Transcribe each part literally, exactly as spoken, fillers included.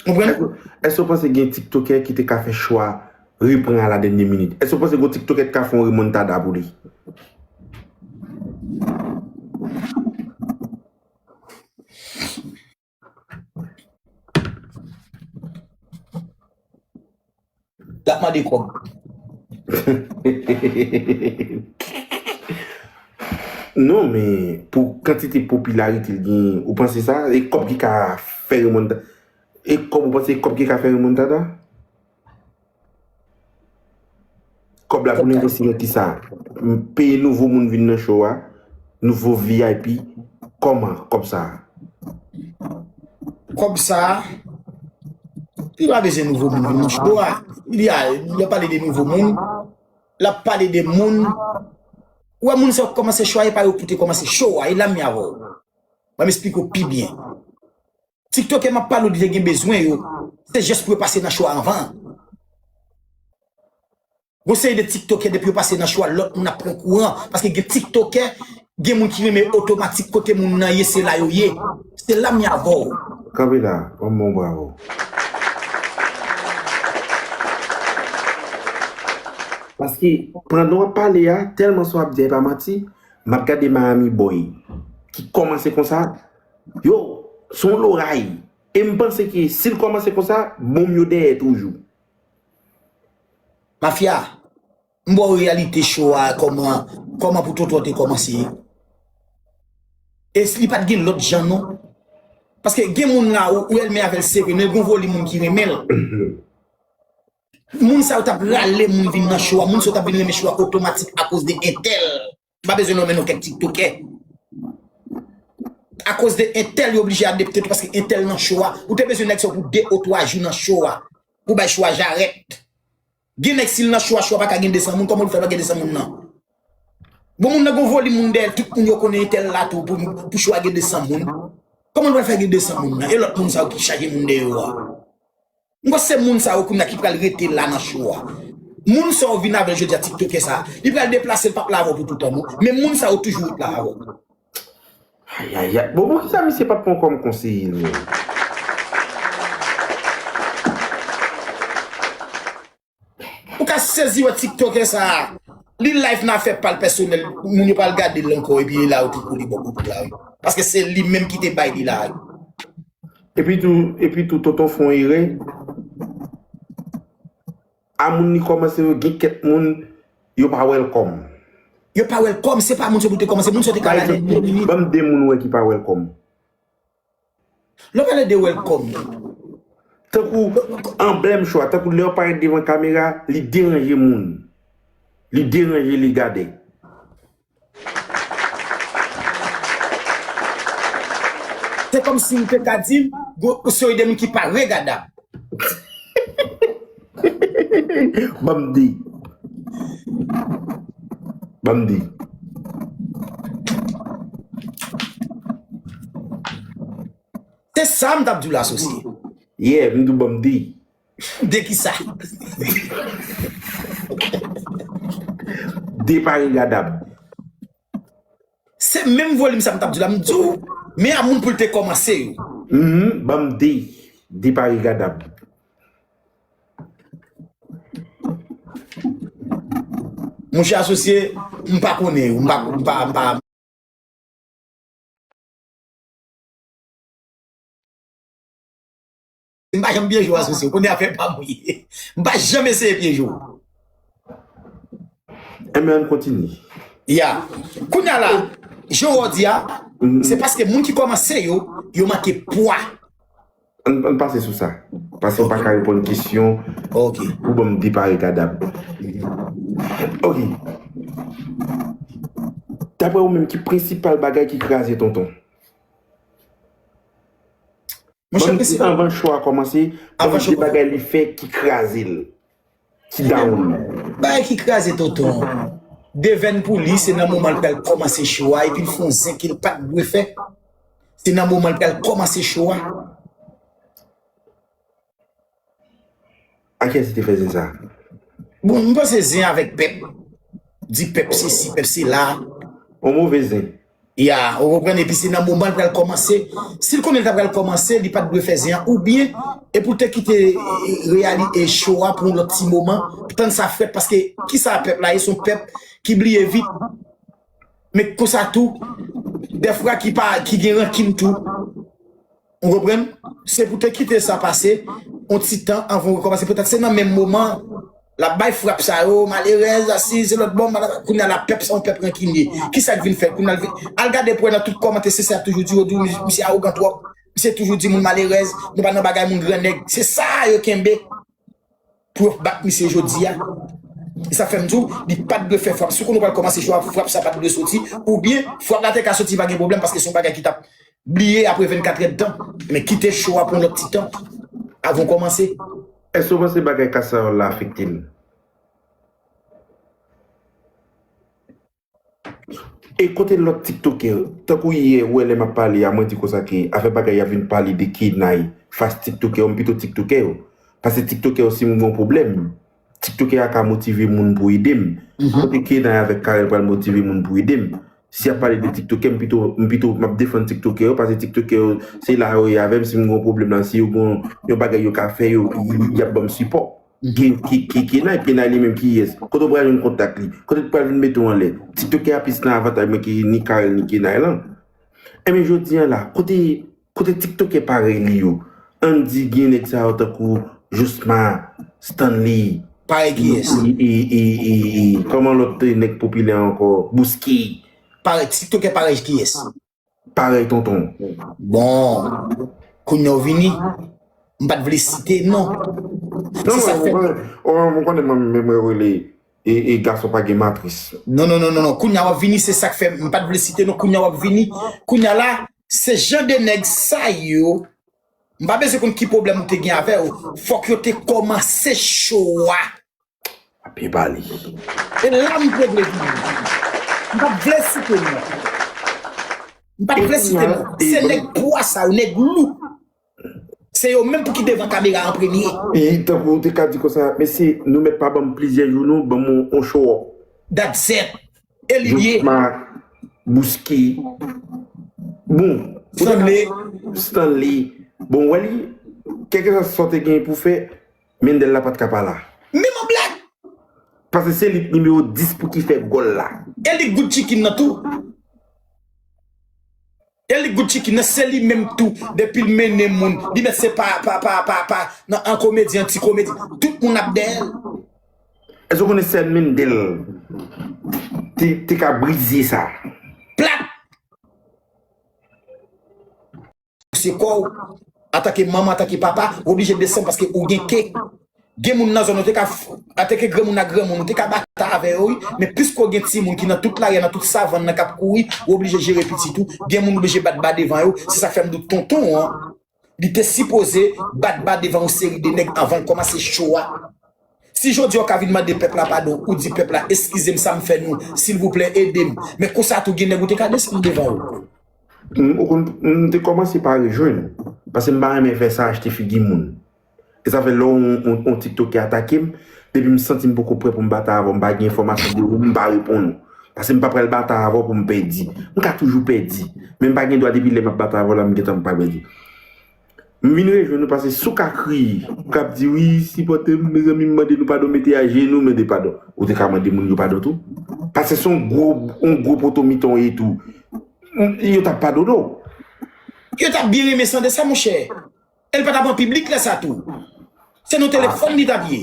Konprann? Èske w panse gen TikTokè ki te ka fè chwa repran a la dènye minit? Èske w panse gen TikTokè ki ka fè yon remontada pou li? L ap mande kòb. Non, men pou kantite popilarite l genyen, ou panse sa? E kòb ki ka fè remontada? E kòb, ou panse kòb ki ka fè remontada? Kòb la pou n envesti nan kisa? Peye nouvo moun vin nan show a, nouvo V I P. Kòman kòb sa a? Kòb sa a, li pa bezwen nouvo moun vin nan show a. Li a, li ap pale de nouvo moun. L ap pale de moun. Ou wè moun sa yo kòmanse show a, e pa yo ki te kòmanse show a, e la m ye avè w. Ban m esplike w pi byen. TikTokè m ap pale w de te gen bezwen yo, se jis pou yo pase nan show a anvan. Gon seri de TikTokè depi yo pase nan show a, lòt moun ap pran kouran. Paske gen TikTokè, gen moun ki renmen otomatik kote moun nan ye, se la yo ye. Se la m ye avè w. Kanpe la, ban m ba w bravo. Paske pandan w ap pale a, tèlman sa w ap di a e pa manti, m ap gade Miami Boy ki kòmanse konsa, yo, se yon loray. E m panse ke si l kòmanse konsa, bonm yo dèyè toujou. Mafya, m ba w reyalite show a, kòman, kòman pou Toto te kòmanse. E li pa t gen lòt jan non. Paske gen moun la, ou, ou renmen avè l, se vre, men gon volim moun ki renmen l. Moun sa yo t ap rale moun vin nan show a, moun sa yo t ap vin renmen show a otomatik akoz de entèl. M pa bezwen nonmen non kèk tiktokè. Akoz de entèl, yo oblije adepte tou paske entèl nan show a. Ou te bezwen nèg sa yo pou de ou twa jou nan show a. Pou bay show a jarèt. Gen nèg si l nan show a, show a pa ka gen de san moun, kòman l fè pa gen de san moun nan? Bon, moun nan gon volim moun dèyè l, tout moun yo konnen entèl la tou pou, pou show a gen de san moun. Kòman l pral fè gen de san moun nan? E lòt moun sa yo ki chaje moun dèyè yo a? M kwè se moun sa yo kounye a ki pral rete la nan show a. Moun sa yo vin avè l jodi a, tiktokè sa, li pral deplase, l p ap la avè w pou toutan non. Men moun sa yo toujou ret la avè w. Ayayay. Bon, poukisa misye pa t pran kòm konseye l menm? Ou ka sezi wè tiktokè sa. Li live nan afè pa l pèsonèl, moun yo pral gade l ankò epi e la yo tou kou li bò kout la wi. Paske se li menm ki te bay li la wi. Epi tou, epi tou, tonton fè yon erè. A moun li kòmanse yo, gen kèk moun, yo pa welcome. Yo pa welcome, se pa moun sa yo pou te kòmanse, moun sa yo te ka la dènye minit. Ban m de moun ou wè ki pa welcome. Lè w pale de welcome. Tankou anblèm show a, tankou lè w parèt devan kamera, li deranje moun. Li deranje li gade. Se kòmsi ou te ka di m, gon seri de moun ki pa regadab. Ban m di. Ban m di. Se sa m t ap di w la, asosye. Yeah, m di w ban m di. De kisa? De pa regadab. Se menm volim sa m t ap di w la, m di w, men a moun pou l te kòmanse yo. Mhm, ban m de, de pa regadab. Monchè asosye, m pa konnen yo, m pa, m pa, m pa. M pa janm pyeje w asosye, kounye a fè pa mouye. M pa janm eseye pyeje w. Enben, ann kontinye. Ya. Kounye a la, jan w di a, se paske moun ki kòmanse yo, yo manke pwa. Ann, ann pase sou sa. Paske w pa ka reponn kesyon Ok. pou ban m de pa regadab. Ok. Daprè ou menm, ki prensipal bagay ki kraze tonton? Monchè, Ban m di anvan show a kòmanse, ban m di bagay li fè ki kraze l. Ki down li. Bagay ki kraze tonton. Devèn pou li, se nan moman l pral kòmanse show a, epi l fè yon zen ke l pa t dwe fè. Se nan moman l pral kòmanse show a. A kiyès li te fè zen sa? Bon, m panse zen avèk pèp. Di pèp sesi, pèp sela. On move zen. Ya, ou konprann? Epi se nan moman l pral kòmanse. Si l konnen l ta pral kòmanse, li pa t dwe fè zen an. Oubyen, E pou l te kite, e, e, reyali-, e, cho a pou yon lòt ti moman, tann sa fèt, paske kisa pèp la ye? Se yon pèp ki bliye vit. Men konsa tou, dèfwa ki pa, ki gen rankin tou. Ou konprann? Se pou te kite sa pase, yon ti tan anvan w rekòmanse. Petèt se nan menm moman, l ap bay frap sa yo, malerèz, asiz, se lòt bò, malere-, kounye a la, pèp sa yon pèp rankinye. Kisa k vin fè? Kounye a l vin, al gade pou wè nan tout kòmantè, se sa y ap toujou di, yo di, "Misye awogan twòp, misye toujou di moun malerèz, nou pa nan bagay moun grannèg." Se sa yo kenbe pou yo bat misye jodi a. E sa fè m di w, li pa t dwe fè frap. Si w konn ou pral kòmanse cho a, frap sa pa t dwe soti, oubyen frap la te ka soti, pa gen pwoblèm, paske se yon bagay ki t ap bliye apre vennkatrè tan. Men kite cho a pou yon lòt ti tan, avan w kòmanse. Èske w panse bagay kasawòl la afekte l? E kote lòt tiktokè, tankou yè, ou wè lè m ap pale a, mwen di konsa ke afè bagay y ap vin pale de Kenay fas tiktokè yo, m pito tiktokè yo. Paske tiktokè yo, si m gen yon pwoblèm, tiktokè a ka motive moun pou ede m. Kote Kenay avèk Carel pral motive moun pou ede m? Si y ap pale de tiktokè, m pito, m pito, m ap defann tiktokè yo, paske tiktokè yo, se la yo ye avè m, si m gen yon pwoblèm la, si yo gen yon, yon bagay yo ka fè, yo, y, y ap ban m sipò. Ki, ki, ki, ki Kenay, Kenay li menm ki yès? Kote w pral jwenn kontak li? Kote l pral vin mete w anlè? Tiktokè a plis nan avantaj mwen ke ni Carel ni Kenay lan. Enben jodi a la, kote, kote tiktokè parèy li yo? Andy gen nèg sa yo tankou Jousma, Stanley. Parèy kiyès? E, e, e, e, e, kòman lòt nèg popilè ankò? Bouski. Parèy, tiktokè parèy kiyès? Parèy tonton. Bon, kounye a w vini. M pa t vle site non. Non, se sa k fè. Mwen, mwen, mwen konnen mwen menm mwen rele e, e gason pa gen matris. Non, non, non, non, non. Kounye a w ap vini, se sa k fè m pa t vle site non. Kounye a w ap vini. Kounye a la, se jan de nèg sa yo. M pa bezwen konn ki pwoblèm ou te gen avè yo. Fòk yo te kòmanse cho a. Ap byen pale. E la m te vle vini. M pa t vle site non. M pa t vle site non. Se nèg pwa sa yo, nèg lou. Se yo menm pou ki devan kamera an premye. E tankou ou te ka di konsa, mesye, nou mèt pa ban m plizyè jou non, ban m yon, yon show up. That's it. E li ye. Jousma, Bouski. Bon, Stanley. Stanley. Bon, wè li, kèlkeswa sa w te gen pou fè, Mendel la pa t ka pa la. Menm an blag. Paske se li k nimewo dis pou ki fè gòl la. E li k gout chicken nan tou. E li k gout chicken nan, se li menm tou. Depi l mennen moun, li mèt se pa, pa, pa, pa, pa, nan an komedi, an ti komedi. Tout moun ap dèyè l. Èske w konnen sèl Mendel te, te ka brize sa? Plat! Se kò w. Antanke manman, antanke papa, ou oblije desann paske ou gen ke. Gen moun nan zòn ou te ka, antanke granmoun ak granmoun, ou te ka batay avè yo, wi. Men piske w gen timoun ki nan tout lari a, nan tout savann nan k ap kouri, ou oblije jere pitit ou. Gen moun oblije bat ba devan yo. Se sa k fè m di w tonton an, li te sipoze bat ba devan yon seri de nèg anvan l kòmanse cho a. Si jodi a w ka vin mande pèp la padon, ou di pèp la, eskize m sa m fè nou, silvouplè ede m. Men konsa tou gen nèg ou te ka desann devan yo. M, ou konn, m te kòmanse pa rejwenn ou. Paske m pa renmen fè sa, achte figi moun. E sa fè lè yon, yon, yon tiktokè atake m, depi m santi m poko prè pou m batay avè w, m pa gen enfòmasyon de ou, m pa reponn ou. Paske m pa pral batay avè w pou m pèdi. M ka toujou pèdi. Men m pa gen dwa depi lè m ap batay avè w la, m gentan m pa pèdi. M vin rejwenn ou paske si w ka kriye, ou k ap di, "Wi, sipòte m, mezanmi, m mande nou padon, mete ajenou, mande padon." Ou te ka mande moun yo padon tou. Paske se yon gwo, yon gwo poto miton e tou. Yo t ap padone w. Yo t ap byen renmen Sanders sa, monchè. E l pa t ap an piblik lè sa tou. Se nan telefòn li t ap ye.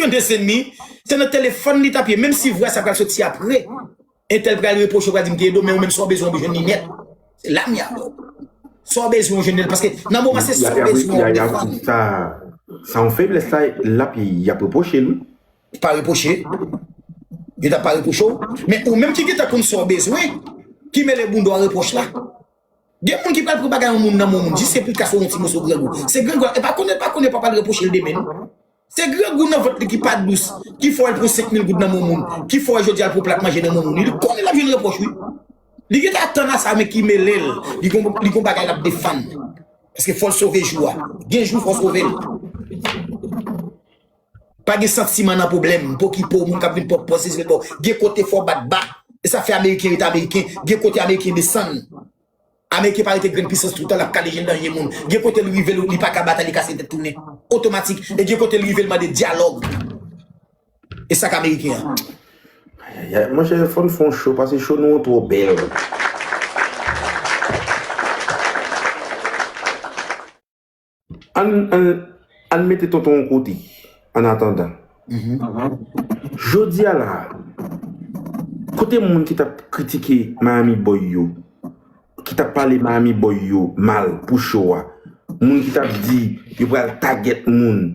Yon desenn mi, se nan telefòn li t ap ye. Menm si vwa sa pral soti apre. Entèl pral repwoche w, pral di m te ede w, men ou menm sa w bezwen w jwenn li nèt. Se la m ye avè w. Sa w bezwen w jwenn li nèt, paske nan moman se sa w bezwen w ap defann. Sa, sa yon feblès sa, l ap, y ap repwoche l, wi. Pa repwoche. Yo t ap pa repwoche w. Men ou menm ki gentan konn sa w bezwen, ki mele bounda w a repwòch la. Gen moun ki pral pran bagay yon moun nan men yon moun, jis epi l ka sove yon ti moso grangou. Se grangou, e pa konnen, pa konnen papa l repwoche l demen, non. Se grangou nan vant li ki pa dous, ki fè w al pran senk mil goud nan men yon moun, ki fè w jodi a al pran plat manje nan men yon moun. Li konnen l ap jwenn repwòch, wi. Li gentan atann a sa, men ki mele l. Li gon, li gon bagay l ap defann. Paske fò l sove jou a. Gen jou fò w sove l. Pa gen santiman nan pwoblèm. M pa okipe w, moun k ap vin pòp pòz, se pou gen kote fò w bat ba. E sa fè Ameriken rete Ameriken. Gen kote Ameriken desann. Ameriken pa rete grenn pisans toutan, l ap kale je l nan je moun. Gen kote l rive, li pa ka batay, li kase tèt tounen. Otomatik. E gen kote l rive, l mande dyalòg. E sa k Ameriken an. Ayayay, monchè, fò n fè yon show, paske show nou an twò bèl. Ann, ann, ann mete tonton yon kote, an atandan. Jodi a la, kote moun ki t ap kritike Miami Boy yo, ki t ap pale Miami Boy yo mal pou show a, moun ki t ap di yo pral tagèt moun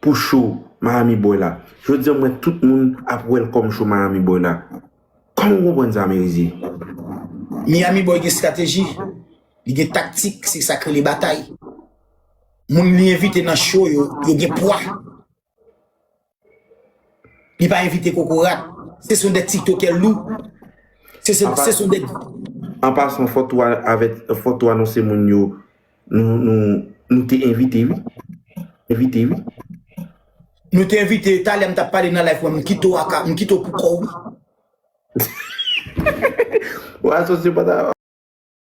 pou show Miami Boy la. Jodi a, m wè tout moun ap welcome show Miami Boy la. Kòman w konprann sa, Merizier? Miami Boy gen estrateji, li gen taktik, se sa k rele batay. Moun li envite nan show yo, yo gen pwa. Li pa envite kokorat. Se son de tiktokè lou. Se se se son de An pasan, fò tou avèk, fò tou anonse moun yo nou, nou, nou te envite, wi. Envite, wi. Nou te envite, talè m t ap pale nan live mwen, m kite w aka, m kite w pou kò w, wi. Ou asosye pa ta